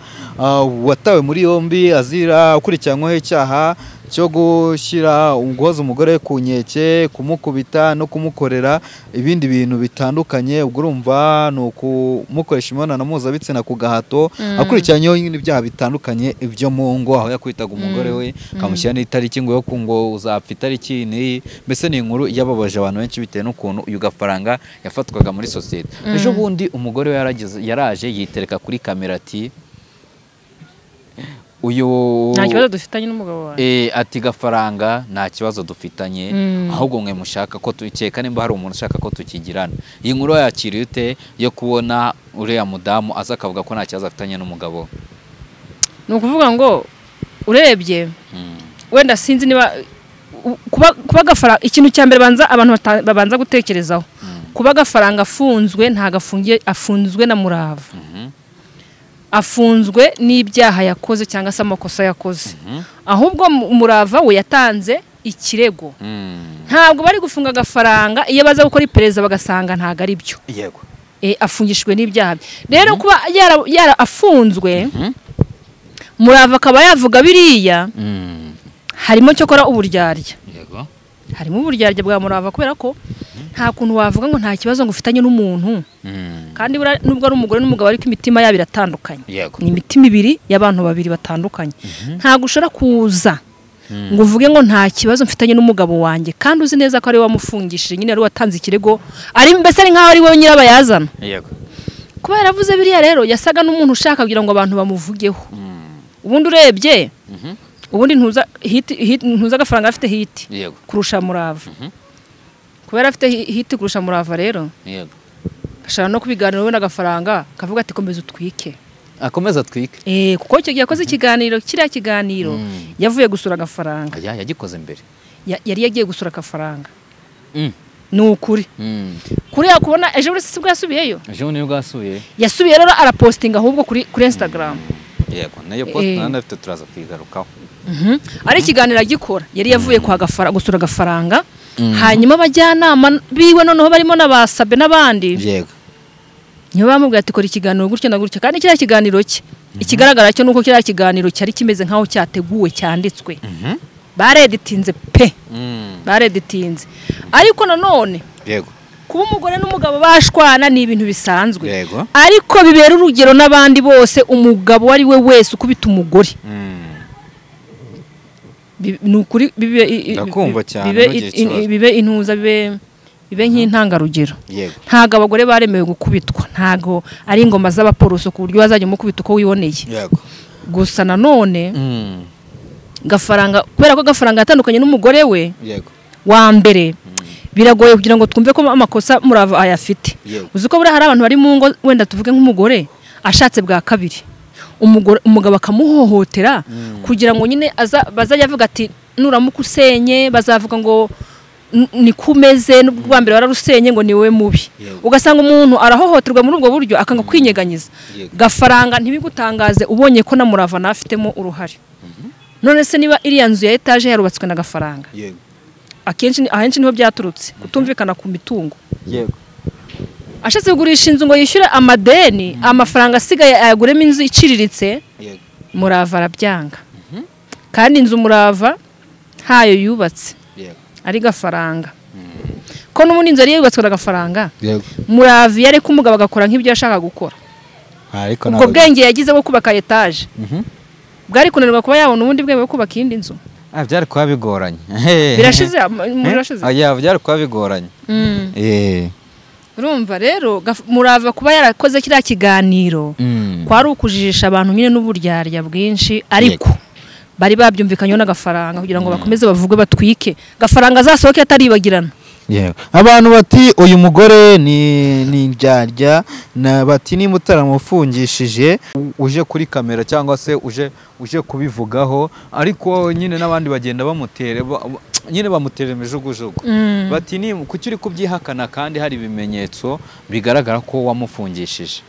Speaker 2: watawe muri yombi azira ukurikiranyweho icyaha cyo gushyira guhoza umugore ku nkeke, kumukubita no kumukorera ibindi bintu bitandukanye. Ubwo urumva ni ukumukoresha imibonano mpuzabitsina ku gahato, akurikiranyweho n'ibyaha bitandukanye byo mu ngo, aho yakwitaga umugore we akamushyira n'itariki ngo yo ngo uzapfa itariki n'iyi. Mbese ni inkuru yababaje abantu benshi bitewe n'ukuntu uyu Gafaranga yafatwaga muri sosiyete. Ejo bundi umugore we yaraje yitereka kuri kamera ati Uyu
Speaker 3: nta kibazo dufitanye n'umugabo wawe.
Speaker 2: Ati Gafaranga nta kibazo dufitanye, ahubwo mwe mushaka ko tukeka nimba hari umuntu ushaka ko tukigirana. Iyi nkuru yakiriye ute yo kubona uriya mudamu aza akavuga ko nta kibazo afitanye n'umugabo?
Speaker 3: Ni ukuvuga ngo urebye wenda sinzi niba kuba Gafaranga, ikintu cya mbere banza abantu babanza gutekerezaho, kuba Gafaranga afunzwe ntago afunzwe na Murava, afunzwe n'ibyaha yakoze cyangwa se amakosa yakoze, ahubwo Murava we yatanze ikirego. Ntabwo bari gufunga Gafaranga iyo baza gukora iperereza bagasanga ntago ari byo.
Speaker 2: Yego.
Speaker 3: Afungishijwe n'ibyaha. Rero kuba yara afunzwe, Murava akaba yavuga biriya, harimo cyokora uburyarya.
Speaker 2: Yego.
Speaker 3: Harimo uburyarya bwa Murava kubera ko nta kuntu wavuga ngo nta kibazo ngo ufitanye n'umuntu. Kandi nubwo ari umugore n'umugabo ariko imitima yabo iratandukanye.
Speaker 2: Yego.
Speaker 3: Ni imitima ibiri y'abantu babiri batandukanye. Ntago ushobora kuza ngo uvuge ngo nta kibazo mfitanye n'umugabo wanjye kandi uzi neza ko ari we wamufungishije, nyine ari watanze ikirego, ari mbese ari nkaho ari we nyirabayazana.
Speaker 2: Yego.
Speaker 3: Kuba yaravuze biriya rero yasaga n'umuntu ushaka kugira ngo abantu bamuvugeho. Ubundi urebye ubundi ntuza hit ntuza Gafaranga afite hit kurusha Murava. Kubera afite hit kurusha Murava rero.
Speaker 2: Yego.
Speaker 3: Ashaka no kubiganira we na Gafaranga kavuga ati komeza utwike.
Speaker 2: Akomeza atwike.
Speaker 3: Kuko icyo gihe yakoze ikiganiro, kiriya kiganiro yavuye gusura Gafaranga.
Speaker 2: Ya yagikoze mbere.
Speaker 3: Yari yagiye gusura Gafaranga. Ni ukuri. Kuri yakubona ejo buri sibwo yasubiyeyo.
Speaker 2: Ejo ni bwo yasubiye.
Speaker 3: Yasubiye rero arapostinga ahubwo kuri Instagram.
Speaker 2: Yego, nayo post nanda afite turaza kwigarukaho.
Speaker 3: Ari ikiganiro agikora yari yavuye kwa Gafaranga gusura Gafaranga, hanyuma abajyanama biwe noneho barimo n'abasabe n'abandi.
Speaker 5: Yego.
Speaker 3: Niyo bamubwiye ati kora ikiganiro gutya na gutya, kandi kiriya kiganiro cye ikigaragara cyo nuko kiriya kiganiro cyari kimeze nkaho cyateguwe cyanditswe. Bareditinze pe. Bareditinze. Ariko nanone
Speaker 5: yego,
Speaker 3: kuba umugore n'umugabo bashwana ni ibintu bisanzwe.
Speaker 5: Yego.
Speaker 3: Ariko bibera urugero n'abandi bose, umugabo ari we wese ukubita umugore. Ni ukuri bibe intuza bibe nk'intangarugero. Ntago abagore baremewe gukubitwa, ntago ari ingoma z'abaporoso ku buryo bazajya mukubita uko wiboneye.
Speaker 5: Yego.
Speaker 3: Gusa nanone Gafaranga kubera ko Gafaranga yatandukanye n'umugore we
Speaker 5: yego
Speaker 3: wa mbere, biragoye kugira ngo twumve ko amakosa Murava ayafite. Uzi ko buriya hari abantu bari mu ngo wenda tuvuge nk'umugore ashatse bwa kabiri, umugabo akamuhohotera kugira ngo nyine bazajya avuga ati nuramuka usenye bazavuga ngo ni kumeze n'ubwo mbere wararusenye ngo ni wowe mubi. Ugasanga umuntu arahohoterwa muri ubwo buryo akanga kwinyeganyiza. Gafaranga ntibigutangaze ubonye ko na Murava nafitemo uruhare. None se niba iriya nzu ya etage yarubatswe na Gafaranga, akenshi ahenshi niho byaturutse kutumvikana ku mitungo.
Speaker 5: Yego.
Speaker 3: Ashatse kugurisha inzu ngo yishyure amadeni, amafaranga asigaye ayaguremo inzu iciriritse.
Speaker 5: Yego.
Speaker 3: Murava arabyanga. Kandi inzu Murava ntayo yubatse.
Speaker 5: Yego.
Speaker 3: Ari Gafaranga. Ko n'ubundi inzu yari yubatswe na Gafaranga.
Speaker 5: Yego.
Speaker 3: Murava yareka umugabo agakora nk'ibyo yashaka gukora.
Speaker 5: Ariko
Speaker 3: ubwo bwenge yagize bwo kubaka etage bwari kunanirwa kuba yabona ubundi bwenge bwo kubaka iyindi nzu.
Speaker 2: Byari kuba bigoranye.
Speaker 3: Birashize, murashize.
Speaker 2: Byari kuba bigoranye.
Speaker 3: Urumva rero Murava kuba yarakoze kiriya kiganiro kwari ukujijisha abantu nyine n'uburyarya bwinshi, ariko bari babyumvikanyeho na Gafaranga kugira ngo bakomeze bavuge batwike. Gafaranga azasohoke ataribagirana.
Speaker 5: Yego. Abantu bati uyu mugore ni indyarya, na bati nimba utaramufungishije
Speaker 2: uje kuri kamera cyangwa se uje kubivugaho, ariko nyine n'abandi bagenda bamutere nyine bamutere imijugujugu. Bati ni kuki uri kubyihakana kandi hari ibimenyetso bigaragara ko wamufungishije.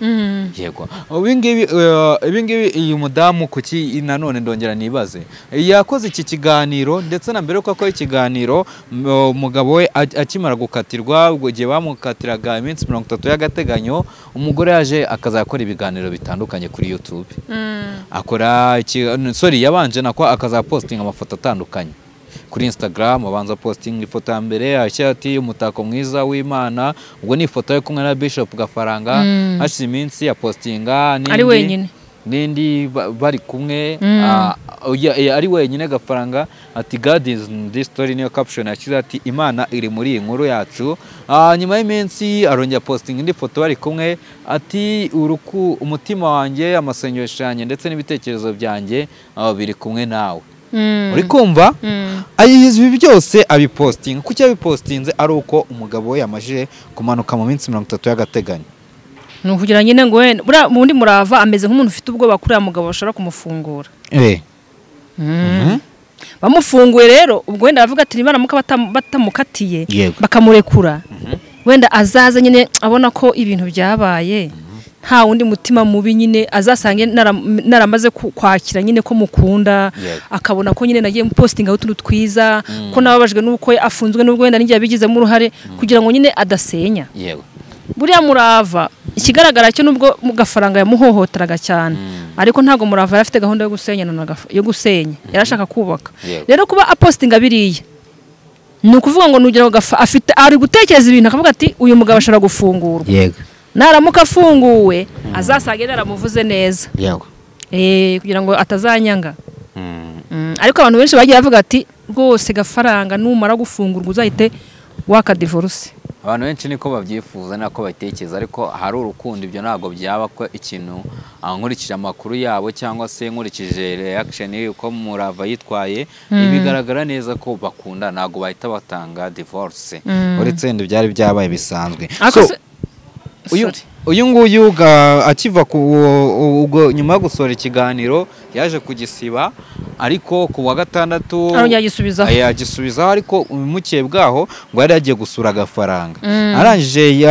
Speaker 2: Yego. Ibingibi uyu mudamu kuki nanone ndongera nibaze, yakoze iki kiganiro ndetse na mbere yuko akora ikiganiro umugabo we akimara gukatirwa, ubwo gihe bamukatiraga iminsi 30 y'agateganyo, umugore yaje akazakora ibiganiro bitandukanye kuri YouTube. Akora sorry yabanje nako akazapostinga amafoto atandukanye kuri Instagram, abanza posting ifoto ya mbere ashyira ati umutako mwiza w'Imana, ubwo ni ifoto yo kumwe na Bishop Gafaranga. Hashize iminsi ya postinga
Speaker 3: ari wenyine.
Speaker 2: n'indi bari kumwe, ari wenyine Gafaranga, ati God is in this story, niyo caption yashyize, ati Imana iri muri iyi nkuru yacu. Nyuma y'iminsi arongera posting indi foto bari kumwe, ati umutima wanjye, amasengesho yanjye ndetse n'ibitekerezo byanjye biri kumwe nawe. Uri kumva? Ibi byose abipostinga. Kuki abipostinze? Ari uko umugabo we yamajije kumanuka mu minsi 30 y'agateganyo.
Speaker 3: Ni ukugira nyine ngo buriya ubundi Murava ameze nk'umuntu ufite ubwoba kuri uriya mugabo bashobora kumufungura. Bamufunguye rero ubwo wenda aravuga ati nibaramuka batamukatiye bakamurekura, wenda azaza nyine abona ko ibintu byabaye, nta wundi mutima mubi nyine azasange naramaze kwakira nyine ko mukunda, akabona ko nyine nagiye mupostinga utuntu twiza, ko nababajwe nuko afunzwe nubwo wenda ninjye yabigizemo uruhare, kugira ngo nyine adasenya. Buriya Murava ikigaragara cyo nubwo Gafaranga yamuhohoteraga cyane, ariko ntago Murava yari afite gahunda yo gusenya, yo gusenya, yarashaka kubaka. Rero kuba apostinga biriya ni ukuvuga ngo nugira ngo afite ari gutekereza ibintu akavuga ati uyu mugabo ashobora gufungurwa. Naramuka afunguwe azasange naramuvuze neza. Kugira ngo atazanyanga. Ariko abantu benshi bagiye bavuga ati rwose Gafaranga numara gufungurwa uzahite waka divorce.
Speaker 2: Abantu benshi niko babyifuza nako batekereza, ariko hari urukundo ibyo ntago byaba ko ikintu nkurikije amakuru yabo cyangwa se nkurikije reaction yuko Murava yitwaye, ibigaragara neza ko bakunda, ntago bahita batanga divorce.
Speaker 5: Uretse ndi byari byabaye bisanzwe. Uyu nguyu akiva ku ubwo
Speaker 2: nyuma yo gusohora ikiganiro yaje kugisiba, ariko ku wa gatandatu yagisubizaho, ariko umukiye bwaho ngo yari yagiye gusura Gafaranga. Arangije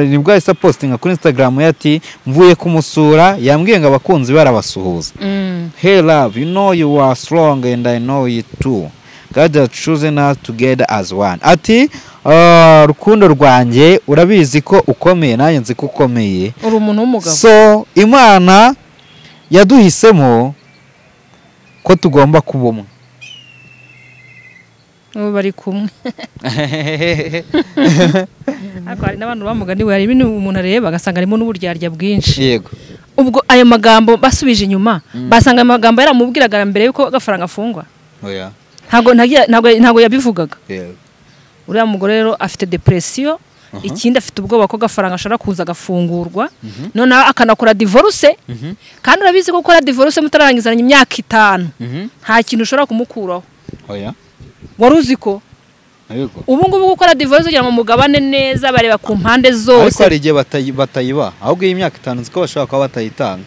Speaker 2: nibwo yahise postinga kuri Instagram ati mvuye kumusura, yambwiye ngo abakunzi barabasuhuza. Hey love, you know you are strong and I know you too. God has chosen us together as one. Ati rukundo rwanjye urabizi ko ukomeye nanjye nzi ko ukomeye,
Speaker 3: uri umuntu w'umugabo.
Speaker 5: So Imana yaduhisemo ko tugomba kuba umwe.
Speaker 3: Ubu bari kumwe. Ariko hari n'abantu bamuganiwe, hari ibintu umuntu areba agasanga harimo n'uburyarya bwinshi.
Speaker 2: Yego.
Speaker 3: Ubwo ayo magambo basubije inyuma, basanga ayo magambo yaramubwiraga mbere yuko Gafaranga afungwa.
Speaker 2: Oya.
Speaker 3: Ntago yabivugaga. Uriya mugore rero afite depression, ikindi afite ubwoba ko Gafaranga ashobora kuza agafungurwa, noneho akanakora divorce. Kandi urabizi ko gukora divorce mutararangizanya imyaka 5 nta kintu ushobora kumukuraho.
Speaker 2: Oya.
Speaker 3: Wari uzi ko ubu ngubu gukora divorce kugira ngo mugabane neza bareba ku mpande zose.
Speaker 2: Ariko hari igihe batayiba, ahubwo iyi myaka 5 nzi ko bashobora kuba batayitanga.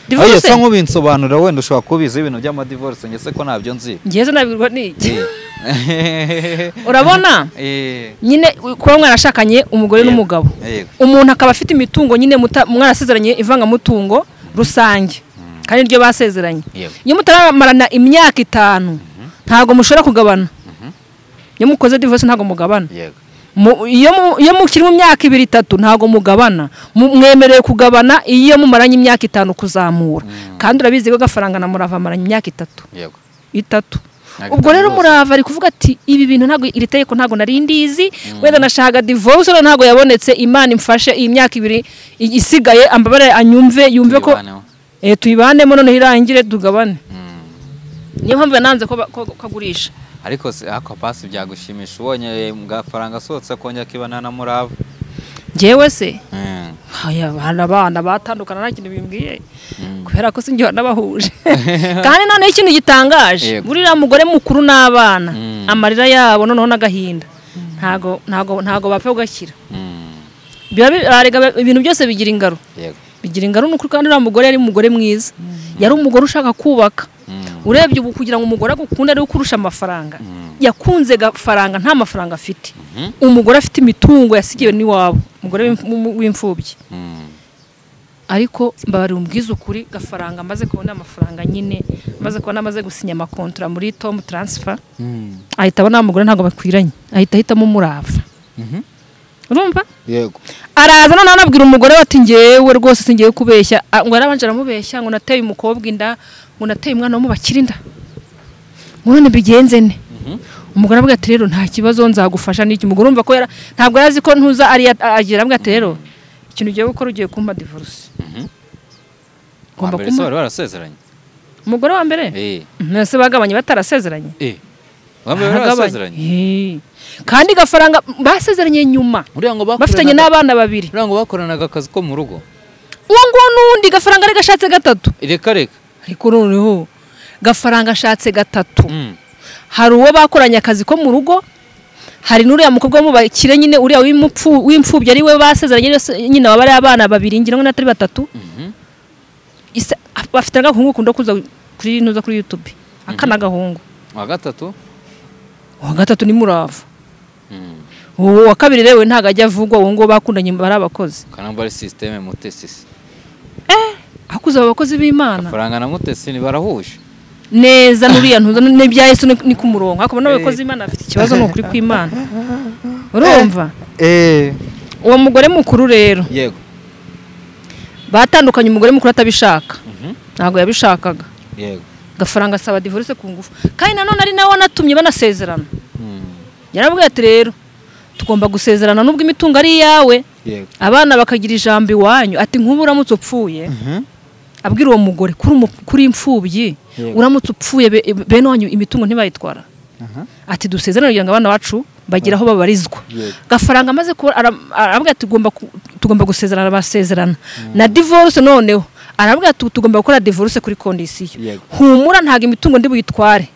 Speaker 2: Divorce se nk'ubinsobanura wenda ushobora kubiza ibintu by'ama divorce, ngese ko ntabyo nzi.
Speaker 3: Ngeze nabirwa niki? Urabona? Nyine kuba mwarashakanye umugore n'umugabo, umuntu akaba afite imitungo nyine mwarasezeranye ivangamutungo rusange, kandi iryo basezeranye. Iyo mutaramarana imyaka 5 ntago mushobora kugabana. Iyo mukoze divorce ntago mugabana. Iyo mukiri mu myaka 2 3 ntago mugabana. Mwemerewe kugabana iyo mumaranye imyaka 5 kuzamura. Kandi urabizi ko Gafaranga na Murava maranye imyaka 3.
Speaker 2: Yego.
Speaker 3: 3. Ubwo rero Murava ari kuvuga ati ibi bintu ntago iri tegeko ntago nari ndizi, wenda nashaka divorce ntago yabonetse, Imana imfashe iyi myaka 2 isigaye ambabare anyumve yumve ko tuyibanemo none irangire tugabane. Niyo mpamvu yananze ko kagurisha.
Speaker 2: Ariko ako pasi byagushimisha ubonye Gafaranga asohotse akongera akibana na Murava?
Speaker 3: Njyewe se haya abana batandukana nta kintu bimbwiye, kubera ko sinjye nabahuje. Kandi none ikintu gitangaje, buriya mugore mukuru n'abana amarira yabo noneho n'agahinda ntago bapfa kugashyira. Ibintu byose bigira ingaro. Bigira ingaro n'ukuri. Kandi uriya mugore yari umugore mwiza, yari umugore ushaka kubaka. Urebye ubu kugira ngo umugore agukunde ari ukurusha amafaranga, yakunze Gafaranga nta mafaranga afite. Umugore afite imitungo yasigiwe n'iwabo, umugore w'imfubyi. Ariko mbabari umbwiza ukuri, Gafaranga amaze kubona amafaranga nyine, amaze kubona amaze gusinya amakontra muri Tom Transfer, ahita abona umugore ntago bakwiranye, ahita ahitamo Murava. Urumva?
Speaker 5: Yego.
Speaker 3: Araza none anabwira umugore ati ngewe rwose singiye kubeshya, ngo yarabanje aramubeshya ngo nateye umukobwa inda, ngo nateye umwana wo mu bakiri inda. Ngo none bigenze ne? Umugore avuga ati rero nta kibazo nzagufasha n'iki. Umugore urumva ko ntabwo yarazi ko ntuza ari agira, avuga ati rero ikintu ugiye gukora ugiye kumpa divorce. Ngomba
Speaker 2: mbere se bari barasezeranye?
Speaker 3: Umugore wa mbere? Nese bagabanye batarasezeranye?
Speaker 2: Wa mbere barasezeranye.
Speaker 3: Kandi Gafaranga basezeranye nyuma. Bafitanye n'abana babiri.
Speaker 2: Uriya ngo bakoranaga akazi ko mu rugo.
Speaker 3: Uwo ngo nundi Gafaranga ari gashatse gatatu.
Speaker 2: Reka reka.
Speaker 3: Ariko noneho Gafaranga ashatse gatatu. Hari uwo bakoranye akazi ko mu rugo, hari n'uriya mukobwa mu bakire nyine uriya w'imfubyi ari we basezeranye nyine waba ari abana babiri ngira ngo natari batatu. Bafite agahungu kunda kuza kuri nuza kuri YouTube. Akana gahungu.
Speaker 2: Wa gatatu?
Speaker 3: Wa gatatu ni Murava. Uwo wa kabiri rewe ntago ajya avugwa, uwo ngo bakundanye bari abakozi.
Speaker 2: Kanamba ari system Mutesi.
Speaker 3: Akuza abakozi b'Imana.
Speaker 2: Gafaranga na Mutesi ni barahuje.
Speaker 3: Neza nuriya ntuza n'ibya Yesu ni ku murongo. Ariko n'abakozi b'Imana afite ikibazo no kuri kw'Imana. Urumva? Uwo mugore mukuru rero.
Speaker 2: Yego.
Speaker 3: Batandukanye umugore mukuru atabishaka. Ntago yabishakaga.
Speaker 2: Yego.
Speaker 3: Gafaranga asaba divorce ku ngufu. Kandi nanone ari nawe wanatumye banasezerana. Yarabwiye ati rero tugomba gusezerana nubwo imitungo ari iyawe.
Speaker 5: Yego.
Speaker 3: Abana bakagira ijambo iwanyu. Ati nkubu uramutse upfuye. Abwira uwo mugore kuri imfubyi uramutse upfuye bene wanyu imitungo ntibayitwara. Ati dusezerane kugira ngo abana bacu bagira aho babarizwa. Gafaranga amaze arabwira ati tugomba gusezerana, basezerana. Na divorce noneho arabwira ati tugomba gukora divorce kuri condition. Humura ntago imitungo ndi buyitware.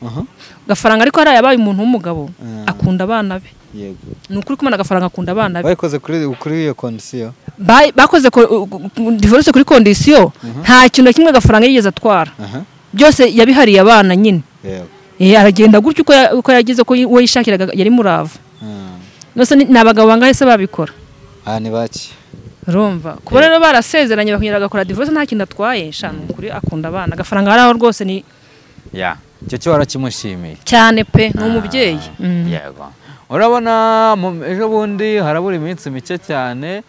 Speaker 3: Gafaranga ariko haraye abaye umuntu w'umugabo akunda abana be.
Speaker 5: Yego.
Speaker 3: Ni ukuri kumana Gafaranga akunda abana be.
Speaker 5: Bayikoze kuri iyo condition.
Speaker 3: Bakoze divorce kuri condition nta kintu kimwe Gafaranga yigeze atwara. Byose yabihariye abana nyine.
Speaker 5: Yego.
Speaker 3: Aragenda gutyo uko yagize ko we yishakiraga yari Murava. Nose ni abagabo bangahe se babikora?
Speaker 5: Ni baki.
Speaker 3: Urumva. Kuba rero barasezeranye bakongera bagakora divorce nta kintu atwaye, shana ukuri akunda abana. Gafaranga haraho rwose ni
Speaker 2: ya. Icyo cyo warakimushimiye.
Speaker 3: Cyane pe, ni umubyeyi.
Speaker 2: Yego. Urabona ejo bundi harabura iminsi mike cyane,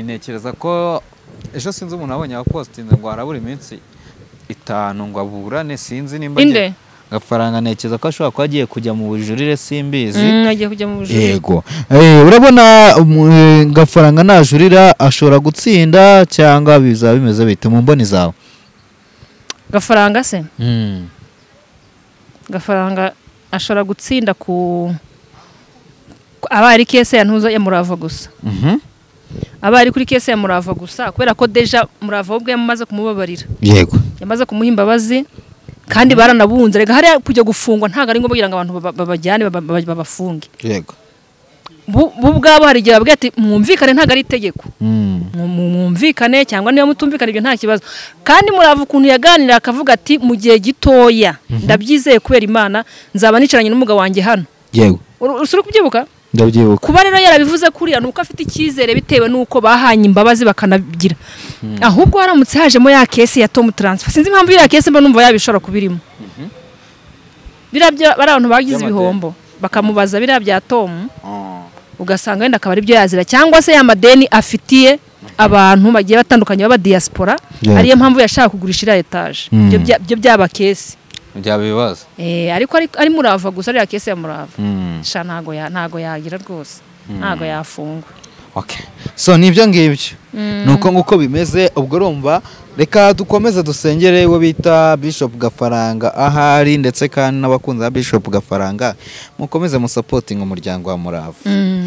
Speaker 2: ntekereza ko ejo sinzi umuntu abonye abapostinze ngo harabura iminsi 5 ngo aburane, sinzi nimba
Speaker 3: inde
Speaker 5: Gafaranga ntekereza ko ashobora kuba agiye kujya mu bujurire, simbizi.
Speaker 3: Agiye kujya mu bujurire.
Speaker 5: Yego. Urabona Gafaranga najurira ashobora gutsinda cyangwa bizaba bimeze bite mu mboni zawe?
Speaker 3: Gafaranga se? Gafaranga ashobora gutsinda ku aba ari kese ya ntuza ya Murava gusa. Aba ari kuri kese ya Murava gusa kubera ko deja Murava ubwe yamaze kumubabarira.
Speaker 5: Yego.
Speaker 3: Yamaze kumuha imbabazi kandi baranabunze. Rega hari kujya gufungwa ntago ari ngombwa kugira ngo abantu babajyane babafunge.
Speaker 5: Yego.
Speaker 3: Bu ubwabo hari igihe babwiye ati mwumvikane ntago ari itegeko. Mwumvikane cyangwa niba mutumvikana ibyo nta kibazo. Kandi Murava ukuntu yaganira akavuga ati mu gihe gitoya ndabyizeye kubera Imana nzaba nicaranye n'umugabo wanjye hano.
Speaker 5: Yego.
Speaker 3: Usuri kubyibuka?
Speaker 5: Ndabyibuka.
Speaker 3: Kuba rero yarabivuze kuriya nuko afite icyizere bitewe nuko bahanye imbabazi bakanagira. Ahubwo haramutse hajemo ya kese ya Tom Transfer. Sinzi impamvu iriya kese mba numva yabishora kubirimo. Biriya bari abantu bagize ibihombo bakamubaza biriya bya Tom. Ugasanga wenda akaba ari byo yazira cyangwa se ya madeni afitiye abantu bagiye batandukanye baba diaspora, ariyo mpamvu yashaka kugurisha iriya etage. Byo byaba kese.
Speaker 2: Byaba ibibazo.
Speaker 3: Ariko ari Murava gusa ariya kese ya Murava. Sha ntago yagira rwose. Ntago yafungwa.
Speaker 5: Okay. So nibyo ngibyo. Nuko nguko bimeze, ubwo urumva reka dukomeze dusengere uwo bita Bishop Gafaranga ahari, ndetse kandi n'abakunzi ba Bishop Gafaranga mukomeze mu supporting umuryango wa Murava.